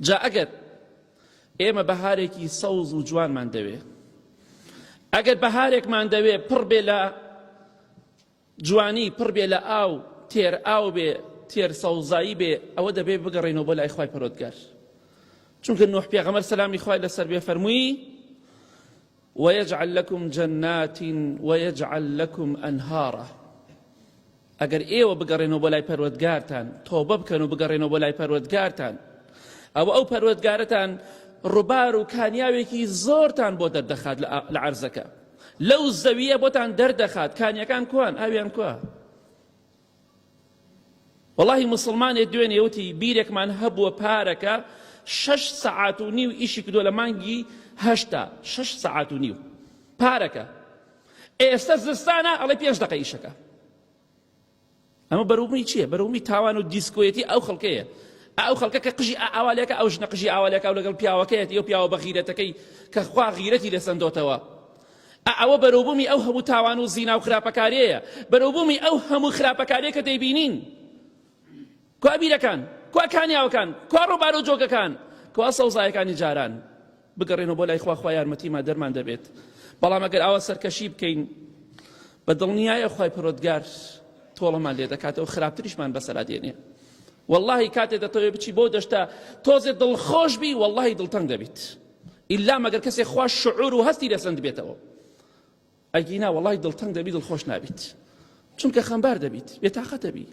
جا ئەگەر ئێمە بەهارێکی سەوز و جوانمان دەوێ، ئەگەر بەهارێکمان دەوێ پڕ بێ لە جوانی، پڕ بێ لە ئاو، تێر ئاو بێ، تێر سەوزایی بێ، ئەوە دەبێ بگەڕێینەوە بۆ لای خوای پەروەردگار. چونکە نوح پێغەمبەر سەلامی خوای لەسەر بێ فەرمووی ويجعل لكم جنات ويجعل لكم أنهارا ئەگەر ئێوە بگەڕێنەوە بۆ لای پەروەردگارتان تۆبە بکەن و بگەڕێنەوە بۆ لای پەروەردگارتان ئەوە ئەو پەروەردگارەتان ڕووبار و کانیاوێکی زۆرتان بۆ دەردەخات لە عەرزەکە لەو زەویە بۆتان دەردەخات کانیەکان کوان ئاویان کوا وەڵاهی موسڵمانێ دوێنێ وتی بیرێکمان هەبووە پارەکە شەش سەعات و نیو ئیشی کردووە لە مانگی هەشتا شەش سەعات و نیو پارەکە ئێستا زستانە ئەڵێ پێنج دەقە ئیشەکە ئەمە بەروبوومی چییە بەروبوومی تاوان و دیسکۆیەتی ئەو خەڵکەیە ئەو خەڵکە کە قژی ئاوالێکە ئەو ژنە قژی ئاوالێکە و لەگەڵ پیاوەکەیەتی ئەو پیاوە بە غیرەتەکەی کە خوا غیرەتی لێسەندۆتەوە ئە ئەوە بەرەوبوومی ئەو هەموو تاوان و زینا و خراپەکاریەیە، بەرەوبوومی ئەو هەموو خراپەکاریە کە دەیبینین. کوا بیرەکان؟ کوا کانیاوەکان؟ کوا ڕووبار و جۆگەکان؟ کوا سەوزایەکانی جاران؟ بگەڕێنەوە بۆ لای خوا، خوا یارمەتیمان دەرمان دەبێت. بەڵام ئەگەر ئاوا سەرکەشی بکەین بە دڵنیایە خوای پەروەردگار تۆڵەمان لێ دەکاتەوە خراپتریشمان بەسەرا دێنێ. واللهی کاتێ دەتەوێ بچی بۆ دەشتە تۆزێ دڵخۆش بی واللهی دڵتەنگ دەبیت. ئیلا مەگەر کەسێک خوا شعور و هەستی لەسەند بێتەوە ئەگینا وەڵای دڵتەنگ دەبی دڵخۆش نابیت چونکە خەمبار دەبیت بێتاقەت دەبی.